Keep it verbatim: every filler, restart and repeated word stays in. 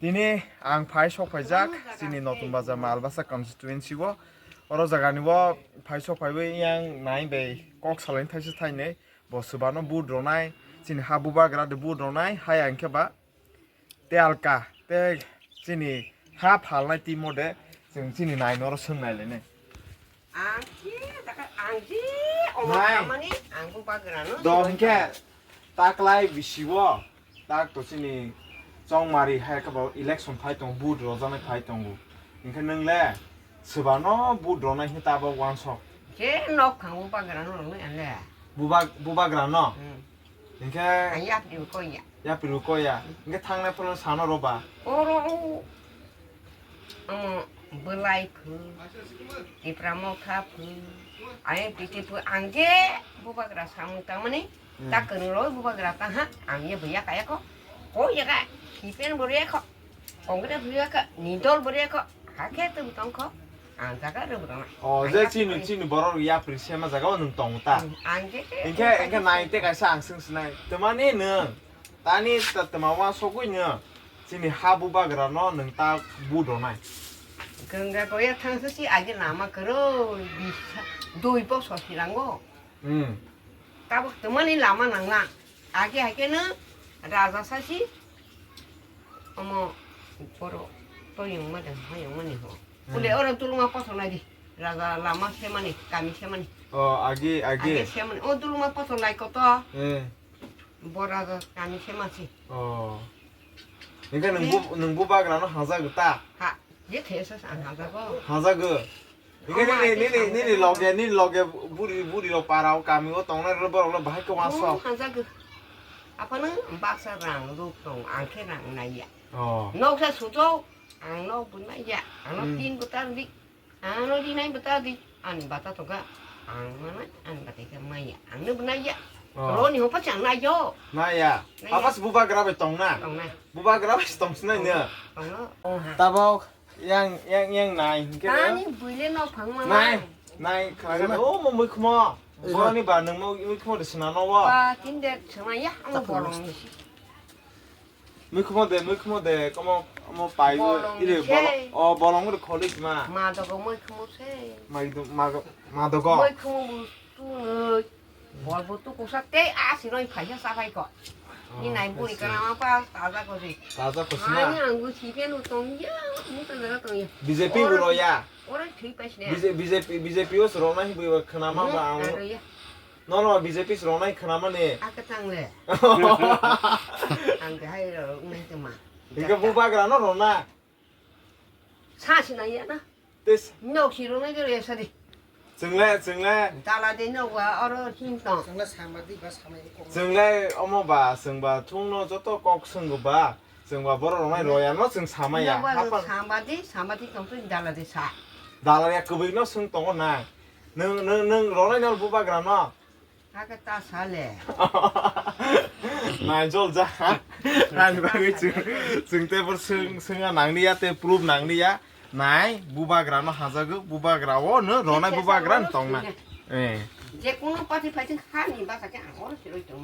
Tini ang phai sok phaijak chini Notun Bazar Malbasa constituency o. Oro jagani o phai sok phaiwi yang nai bai kok salaini thaisa thainwi bo swbano vote rwnai, chini ha bubagra de vote rwnai, hai ang khe ba te alka te chini ha phalnai timo de chwng chini nai noro swng nai lainai. Ang khe dakha ang je omo Nai. Khamani ang bubagrano Dom swbai khe kha. Taklai bisi o tak to chini chongmari hai khe bo election phai tongo, vote rojaknai phai tongo. Hinkhe nwng le swbano vote ronai hinkhe tabok wansok. Je nok khango bubagrano rwnai ang le. Buba-, bubagrano? Hmm. Hinkhe Ang yapri ko ya. Yapri ko ya. Hinkhe thangnai phano sano roba. Oro Omo bwlai phu, tipra motha phu, ayang titi phu, ang je bubagra samung tangmani, Hmm. Ta kwrwng rwi bubagra tangha, ang ye bwya kaya kho, koi ya kha, hipen bo rwya kho, kongre bwya kha, nidol bo rwya kho, hakhe tong tong kho, ang jaga rw rw na. O, Ang je ya chini, kha. Chini borok yapri sema jaga o nwng tong ta. Hmm, ang je khe Hinkhe, hinkhe nai te kaisa ang swng sinai. Twmani nwng, tani ta twma wa sogwi nwng. Chini ha bubagrano nwng ta vote rwnai. Gwnga goya thangsa si agi lama kwrwi bisa dui bosor sirango. Hmm. Tabuk twmani lama nangla. Agi haikhe no raja sasi omo boro toyong ma de hayong mani ho. Hmm. Pule oro dulma pothor nai di. Raja lama semani, kami semani. O, agi, agi. Agi semani. O dulma pothor lai koto. Eh. Bo raja kami semasi. O. Hinkhe nwng bu-, nwng bubagrano hajago ta? Ha, je khe sa ang hajago. Hajago. Hinkhe Ama nini, ake nini, hajago. Nini loge, nini loge buri, buri rok para o kami o tongnai rok borok no bahai khe wansok. Hmm, hajago. Aphano baksa rang ruk tong, ang khe rang naiya. O. Noksa suto, ang nok bo naiya. Ang nok Hmm. Tin bo tar di. Ano rinai bata di, ani bata toga, ang mana, ani bata ke maya, ang ne bana ya. Oh. Roni hopa chang na yo. Na ya. Na ya. Apas bubagra bai tong na. Tong na. Bubagra bai tong sinai ne. Tong na. Oh ha. Tabok yang, yang, yang nai. Hinkhe Tani buile no phang mana. Nai, nai, khara. Oh, mo mui khmo. Ira. Boroni ba nang mo mui khmo de sina no wa. Ba tin de sina ya, ang bolong ni si. Mikhumo de, mikhumo de, komo, komo pai, Bolong ire, se. Bolong, o, bolong ure kholi ma. Ma dogo mikhumo se. Ma, ma, ma dogo. Mikhumo bu tu noi. Bol bu tu kusa te a si noi phai sa phai ko. Ni Oh, nai buri I see. Kana ma pa taza ko si. Taza ko si ma. Ani ang bu si pe no tong ya, mu ta na tong ya. B J P Ora bu ro ya. Ora thui pa si ne. B J P, B J P, B J P o srona hi bu khana ma Ne, ba ang. Aro ya. Nono B J P sroknai khwnamani. Aka tangle. Ang kahai rok nai tongma. Hinkhe bubagrano rwna. Sa sinai ya na. Tes. Nok si rwnai de resa di. Chwngle, chwngle. Dala de nok wa oro hin tong. Chwngle samadi ba samai ko. Chwngle omo ba, chwngba thungno joto kok swngo ba. Chwngba borok rwnai roya no chwng samaya. Nok wa Hapang. Samadi, samadi tong twi dala de sa. Dala ya kwbwi no swng tongo nai. Nwng, nwng, nwng ronai no bubagra no. Hakhe ta sale. Nai jol ja. Ani bagwi chwng, chwng tebor swng, swngna nangni ya, te proof nangni ya. Nai, bubagra no hajago, bubagra o no ronai bubagra no tong na. Eh. Je kono party phai thung hani basa khe ang oro se roi tong.